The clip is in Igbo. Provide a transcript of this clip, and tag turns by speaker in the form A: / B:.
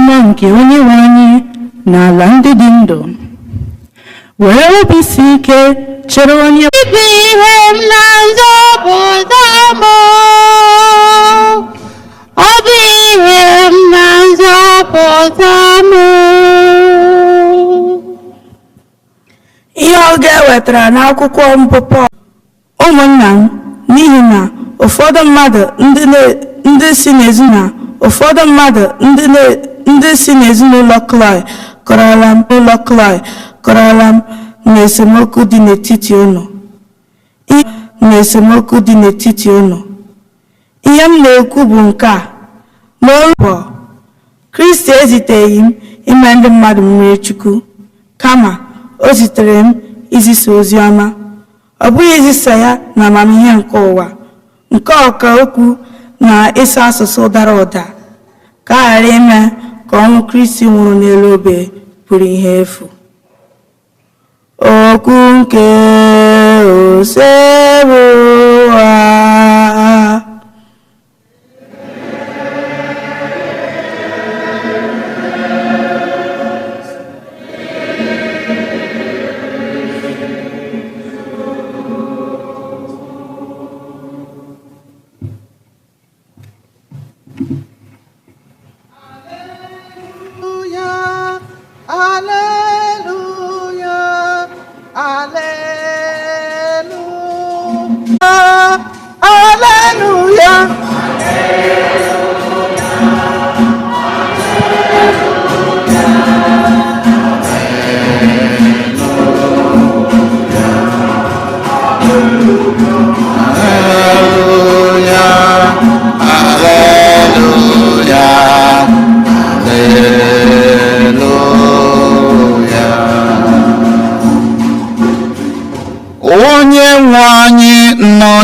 A: Ọma nke Onyenwe anyị n'ala ndị dị ndụ. Were obi si ike chere onye.
B: Bụ ihe m na nzọpụta m. Ọ bụ ihe m na nzọpụta m.
C: Ihe ọgụgụ e wetara n'akwụkwọ mbụ Pọl. Ụmụnna m, n'ihi na ụfọdụ mmadụ ndị si n'ezinụlọ ụfọdụ mmadụ ndị si n'ezinụlọ Kloi kọrọla m ụlọ Kloi kọrọla m na esemokwu dị n'etiti unu. Na esemokwu dị n'etiti unu. Ihe m na-ekwu bụ nke a, n'olu Pọl, Kristi eziteghị m ime ndị mmadụ mmiri chukwu, kama o zitere m izisa ozi ọma. Ọ bụghị izisa ya na amamihe nke ụwa, nke ọka okwu na ịsụ asụsụ dara ụda, ka a ghara ime ka ọnwụ Kristi nwụrụ n'elu obe bụrụ ihe efu. Okwu nke Osebụrụwa.
D: Hallelujah, hallelujah, hallelujah, hallelujah.
E: Hallelujah, hallelujah, hallelujah. Onye nwe anyị nọ.